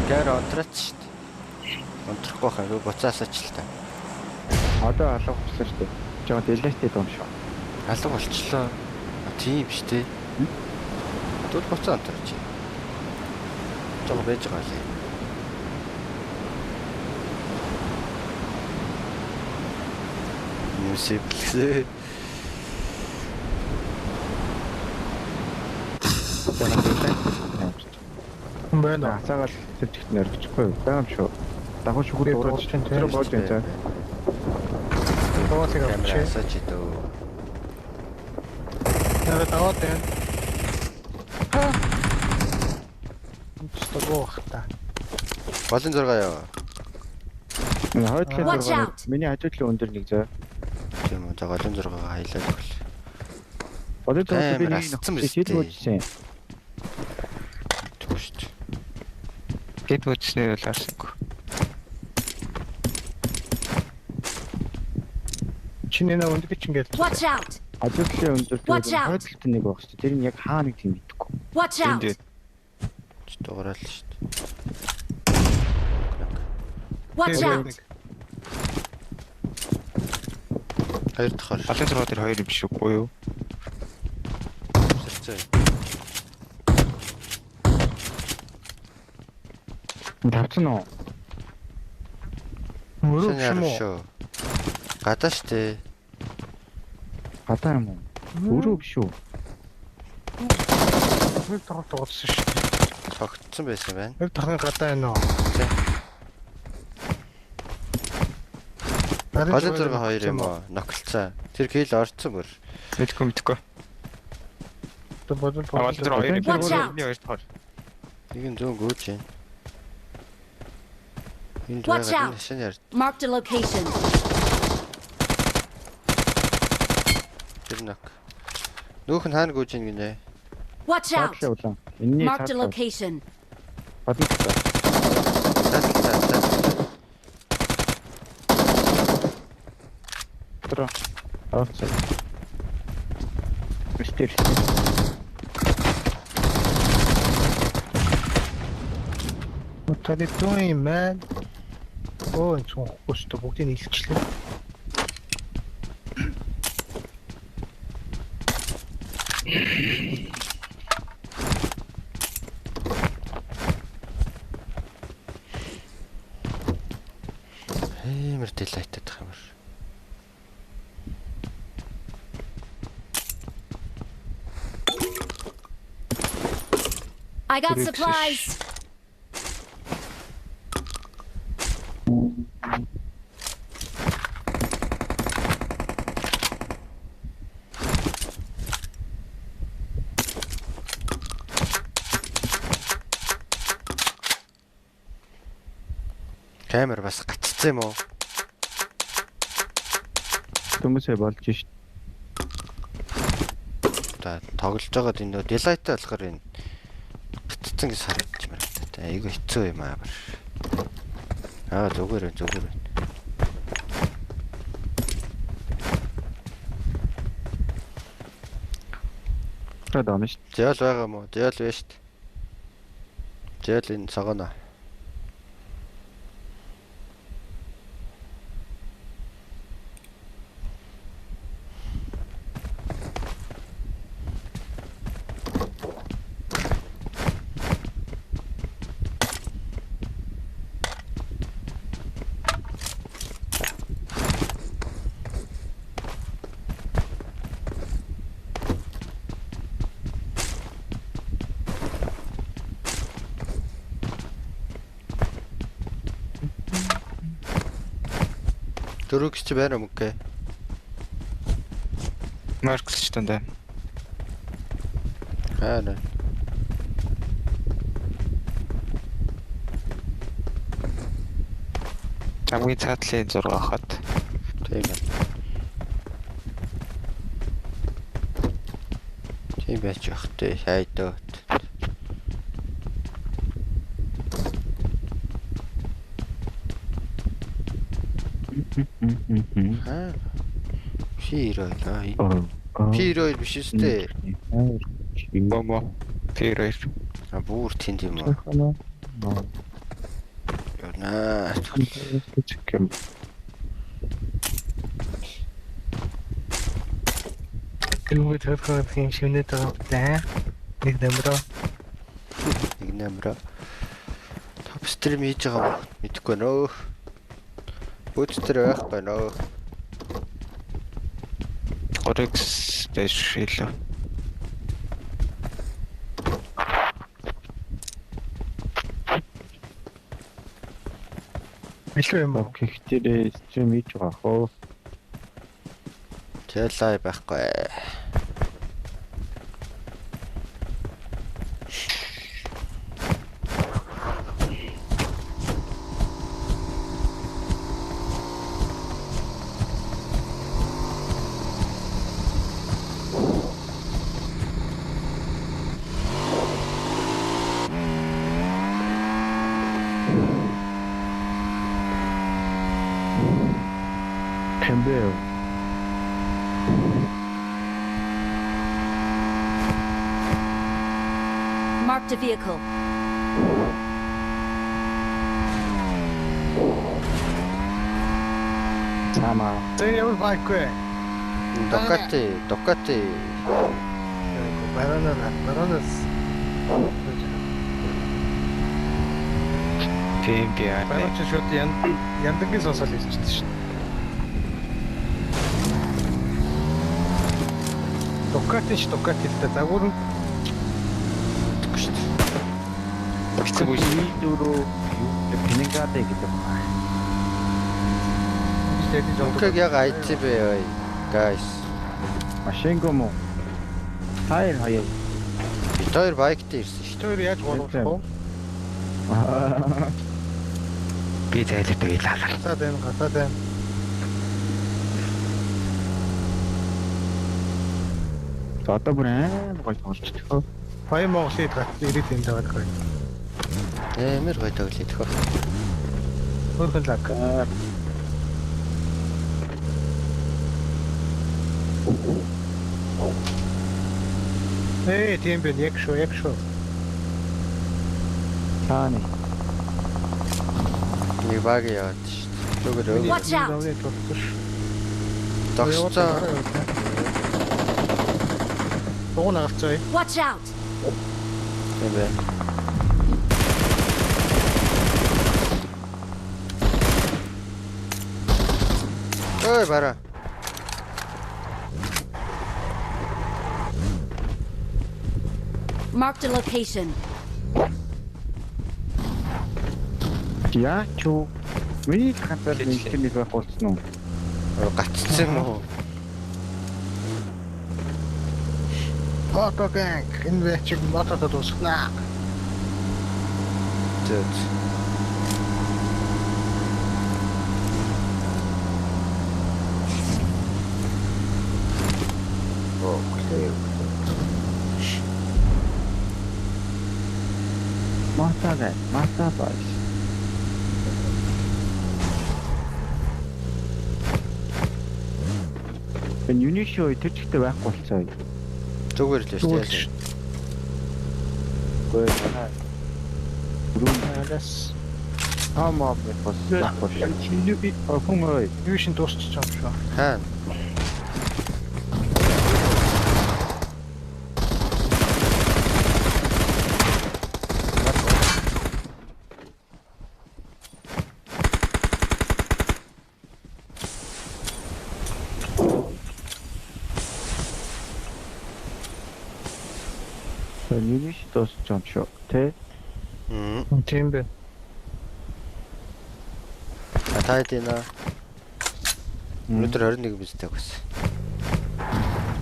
Гэр онтраач шүү дээ. Онтрохгүй байх юм. Буцаасаач л та. Одоо алга болчихлоо шүү дээ. Жоо дэлайтэй дом шүү. Алга болчлоо. Тийм шүү дээ. Тэгвэл буцаа онтрооч. Жоо байж байгаа лээ. Нүсэблээ. Хүн байна уу? Асаагаал тэр чигт нь орчихгүй байгаа юм шүү. Дагуу шүхэр Би дуурайж дуучин тэр тийм. болж байна за. Даваалыг Камера авчи. асаач идөө. Нэрэ даваад байна. Ха. Стогоо хта. Голын 6 яа. Энэ хойд талын Watch зургаа out. миний хажуу талын өндөр нэг зөө. Тийм үү. За голын 6-гаа хаялаад өгөл. Голын зургаа би Амар нэг асцсан нөхцөл биз хэд дээ. бууджсэн. Тэгвэл шүү дээ. Гэт үдснээр бол харсангүй. Чиний нэ өндөг чинь ингээд. Watch out! Хажуу талын өндөр Watch тэр out. хойд талд нэг байх шүү дээ. Тэр нь яг хаа нэг тийм мэдэхгүй. Watch out! Энд Ч дуурал шүү дээ. Watch out! Хоёр дахь Голын 6 дээр хоёр юм биш үгүй юу? сэрцээ. Тавцсан уу? Өрөө биш юм уу? Шүү. Гадаа шүү дээ. Гадаа юм уу? Өрөө биш үү? Хоёр дахь тоглосон шүү дээ. Цогтсон байсан байна. Хоёр дахь гадаа байна уу? Тий. Голын Голын 6 хоёр юм уу? Ноколцоо. Тэр кил орцсон бүр. Мэдгүй мэдгүй. Бодол Голын 6 хоёр юм. Watch out. Миний хоёр дахь. Нэг нь зүүн гүйж байна. Энд Watch байгаа out. энэ шинэ яар Marked a location. тэр нок. Нүүх нь хаана гүйж ийн гинэ? Watch out! Цаатлаа улаан. Энэний Marked a цаатлаа. location. Бодно. Цаатал цаатал. Тэр. Авцаа. Мистер. What are you doing, man? Оо энэ цун хөстө бүгдийг нийлчихлээ. Амар дэлайтаад байх юм. I got Хүрээсэн supplies. Камер бас гаццсан юм уу? Хүмүүсээ болж шít. За тоглож байгаад энэ нөө дэлайтай болохоор энэ гаццсан гэж харагдчих юм байна. Айгу хэцүү юм аа. Аа зүгээр байна зүгээр байна. Тэр дооно шít. Зээл байгаа мó? Зээл байна шүү дээ. Зээл энэ согоно. Дөрөв чи байна уу мөнгө? Маркс ч дандаа. Аа нэ. Хамгийн цаатлын 6 хат. Тийм байна. Тийм байж явах тий. Хайдаа. Аа. Пир хоёр аа. Энэ Пир хоёр биш үстэй. Бомо. Тэр хоёр. А бүр тэнд юм уу? Аа. Юм. Юу төрхөө юм шивнээд байгаа юм да. Нэг нэмрөө. Нэг нэмрөө. Топ стрим хийж байгаа юм мэдэхгүй нөө. Бүүц тэр байхгүй нөө. 3x байж илүү. Илүү юм уу? Гэхдээ стрим хийж байгаа хөө. Телай байхгүй. Кэмбэ. Marked a vehicle. Цаамаа. Тэр ямар байк вэ? Дукати, Дукати. Барана, баранас. Тийм би аа. Баран чи шууд яндангийн сонсол хэлчихсэн шүү дээ. Дукати ч Дукати л да загвар нь Мэдэхгүй шүү дээ. Хэцүү үе. Дөрөв юу Пенегадэ гэдэг байна. гэж дайдаж Үхэг яг IT бэ ой. Guys. Машинго мó. Хайр хаяа. Бид хоёр байк дээр ирсэн шүү Тэр яаж гурвах вэ? Би зайлдаг ил алаа. Гацаад байна, гацаад байна. За одоо бүр амар гоё тоглолцдог. Баян Монголын гац ирээд энд байгаа гэх. дээ. Амар гоё тоглолт хөө. Хөөрхөн лаг. Ээ, тийм бэ, яг шүү, яг шүү. Цааны. Нэг баг яваад шүү дээ. Зүгээр өө. Watch out. Давны тулцсан шүү. Зогсцоо. Дугуй нагалцаа. Watch out! Тийм бэ. Ой бара. Marked a location. Яа ч юу. Миний ганцаар интернет байх болсон уу? Гацсан юм уу? Photo gang энэ бэ чиг мотото дуусгана. Зөө. Окей. Матага, мата баш. Энэ юнишо тэр чигтээ байхгүй болцоо. Зүгээр л шүү Зүгээр дээ. л. Үгүй ээ. Рүү Алаас томо бас байхгүй шүү. чиний би Хүн ой. юу шин дуусчих юм шүү. Хаана? Юниш дуусчих юм шүү. Тэ? Мм. Тийм бэ. Та хэдийнэ? Өнөөдөр 21 бизтэй гэсэн.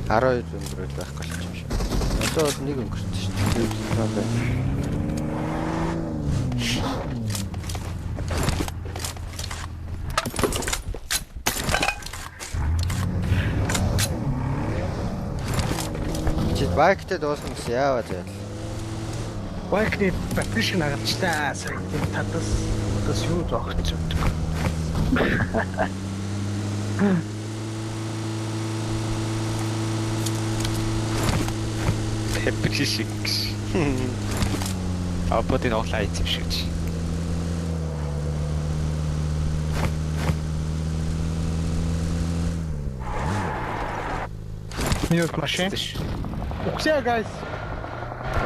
12 өнгөрөөл байхгүй болчих юм шиг. Одоо бол нэг өнгөрсөн шүү дээ. Чи байктэй дуусна гэсэн яаваа зайл. Байкны батарей шиг нагалчлаа. Сая тийм тадас тадас юу зогцсон юм. Хэпри шиг. Апод энэ углаа юм шиг. Миний урд машин. Үхсээ guys.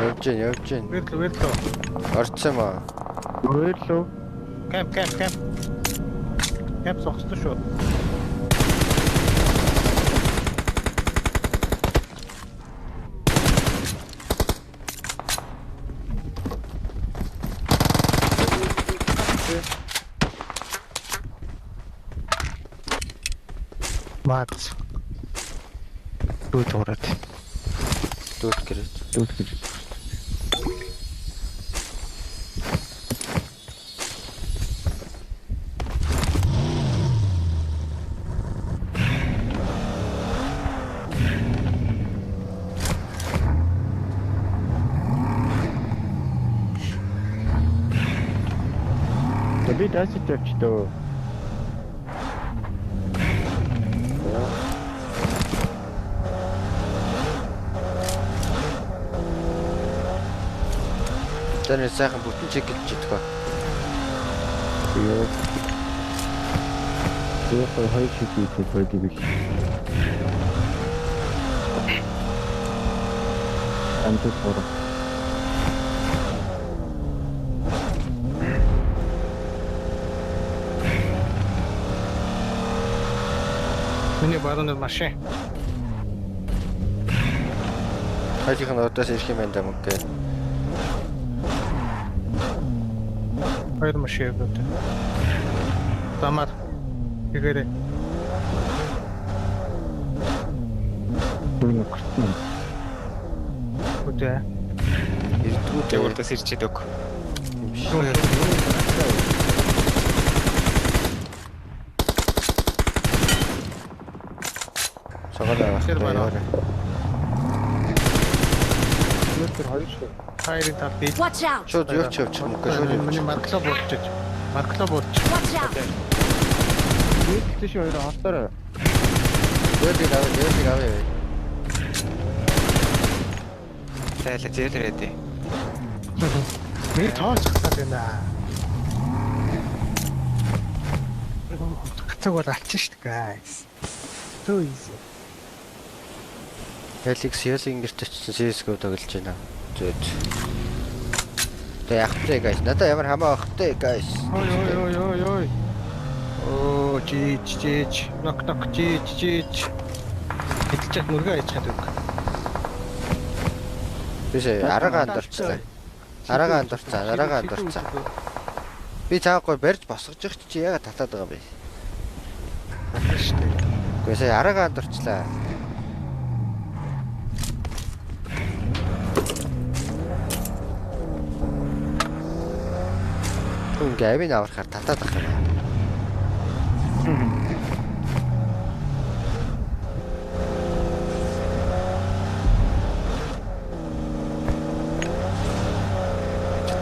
Явж гин, явж гин. Вэрлөө, вэрлөө. Орцсон юм аа. Өөрлөө. Кэмп, кэмп, кэмп. Кэмп зогссон шүү. Мац. Дүүд ураад. Дүүт гэрээ. Дүүт гэж. Би дасит явчихдөө. За нэр сайхан бүтэн чек гэж идэх ба. Йоо. Тэгээ хоёр шиг хийдэг байдаг бил. Амт гурав. Миний баруун машин. Хоёрын нь одоос ирэх юм байна да мөнгө. Хоёр машин яваад. Замаар. Тэгээрээ. Дүүнэ гэртэн. Үдээ. Ирдгүү Яг урдаас ирж идэг. юм шиг. Согоо авах. Тэр байна. Тэр хоёр шүү. Хоёрын тал дээд. Watch out! Шууд юу ч явчих мөнгө шууд Миний явчих. маркло буурчиж. Маркло буурч. Watch out! Дийдсэн шүү хоёр холдороо. Зөөлийг авъя, зөөлийг авъя. Зайлаа зээлрээ дээ. Миний тооч гацаад байна. Гацаг бол алчин шүү дээ guys. Too easy. Felix Ялын гэрт очсон CS:GO тоглож байна. Зөөд. Тэгээ явах вэ guys? Надаа ямар хамаа авах вэ guys? Ой ой ой ой ой. Оо жиж жиж нок нок жиж жиж. Хэдэлчээд мөргөө хайж чад үг. Биш ээ, арагаа андуурчлаа. Арагаа андуурцаа, арагаа андуурцаа. Би цаагүй барьж босгож явах чи яагаад татаад байгаа юм бэ? Шүү дээ. Үгүй сая арагаа андуурчлаа. Ингээ авийн аврахаар татаад ах юм аа.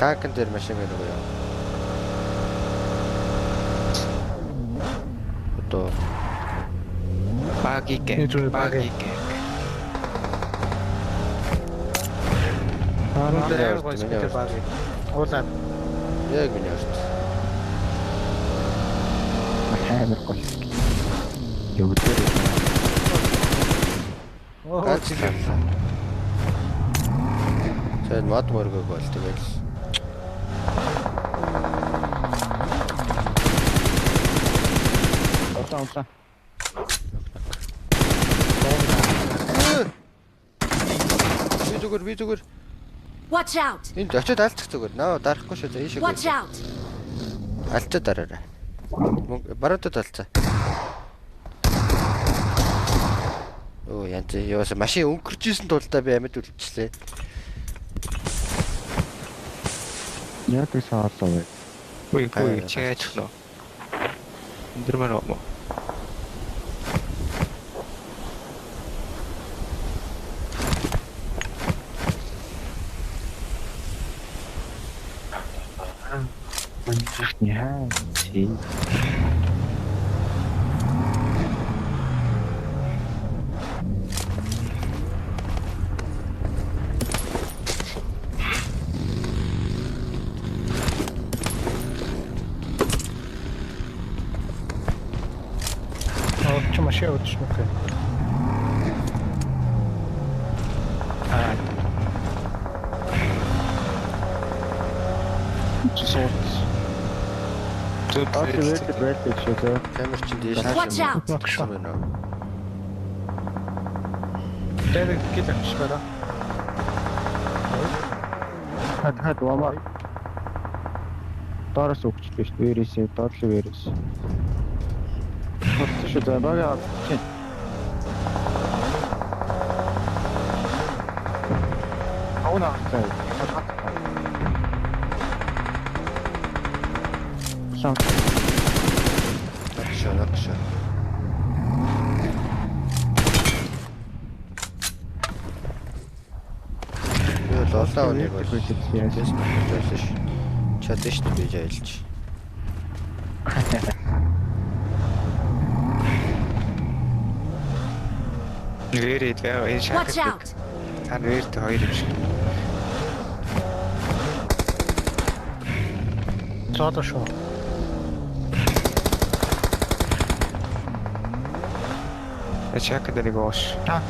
Танкн дээр машин байна уу яа? Одоо Багиг. Энэ зүгээр багиг. Багиг. Баруун Миний дээр урд, гоё миний спикер урд. баг. Уулаад Яг миний урд. Амар гол. Явдэр. Оо Ганц л авлаа. За энэ мод мөргөөг бол тэгэл. Улаан улаан. Би зүгээр би зүгээр. Watch out! Энд очиод алцах зүгээр. Наа дарахгүй шүү. За ийшээ. Watch out! Алцаад дараарай. Мөнгө баруутад алцаа. Оо янз юусе машин өнгөрч исэн тулдаа би амьд үлдчихлээ. Яг л саалаа вэ. Үгүй үгүй чи яачих нөө. Өндөрмөр юм уу? Яа. Чи. Оо чи машин явуулж мөх. Сууц. Зүг Доотлын вэрд байлаа шүү зөө. Камер чин дээш Watch out. гэсэн байна уу? Тэр гэл авчих бараа. Хад хад вамаа. Доороос өгчлээ шүү. Вэрээс доотлын вэрээс. Болсон шүү зөө. Бага авчих. Ауна авцаа. Лам. Нагшаа нагшаа. Би бол улаан үнийг бол тэс байлаа ш. Чадсан шүү дээ би жайлж. Вэрээд байгаа. Энэ Watch шахах. out! Та вэрд хоёр юм шиг. Зоодоо шүү. Шахах дээр нэг ууш. Танк.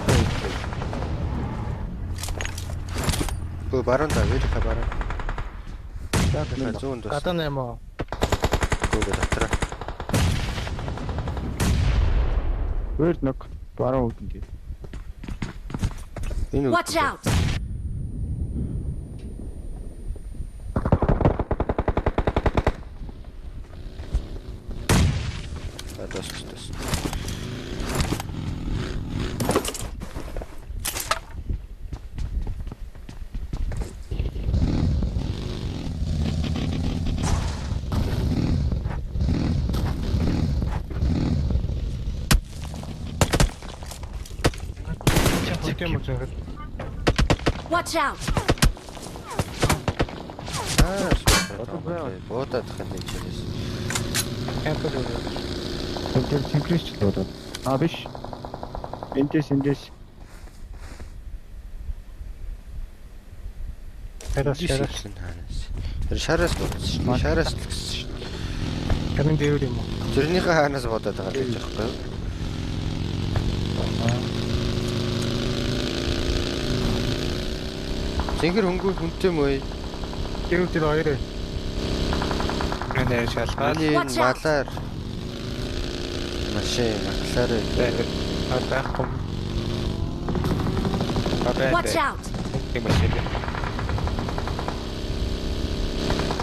Бөө баруун да вэрхэ баруун. Зүүн дус. Гадаа нэм үү? Гүүгээ дотроо. Вэрд нэг баруун үгэнд. Энэ Watch out! Дос дос. Тийм үү зөв. Watch out! Аа, буудаад хань нэг чирээс. Кемпер. Тэр цэнхрээс ч л бодоод. А биш. Эндээс эндээс Шараас шараас. Хаанаас. Тэр шараас бодсон шүү. Шараас л гэсэн шүү. Камин дээвэр юм уу? Тэрнийхээ хаанаас бодоод байгаа гэж байхгүй юу? Цэнгэр хөнгөө хүнтэй мөө. Дээвэр дээр хоёр. Нэр шалгаад. Миний энэ Watch out. малаар машин маклаар А байхгүй. А байна. Watch out! Нэг машин.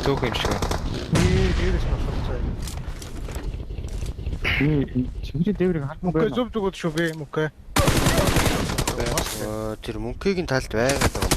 Зүг юм шиг. Дээвэрс нь сууцаа. би цэнхрийн дээврийг харах Мөнгө байна. зөв зүгүүд шүү би мөнгө. Тэр мөнхийг нь талд байгаад байгаа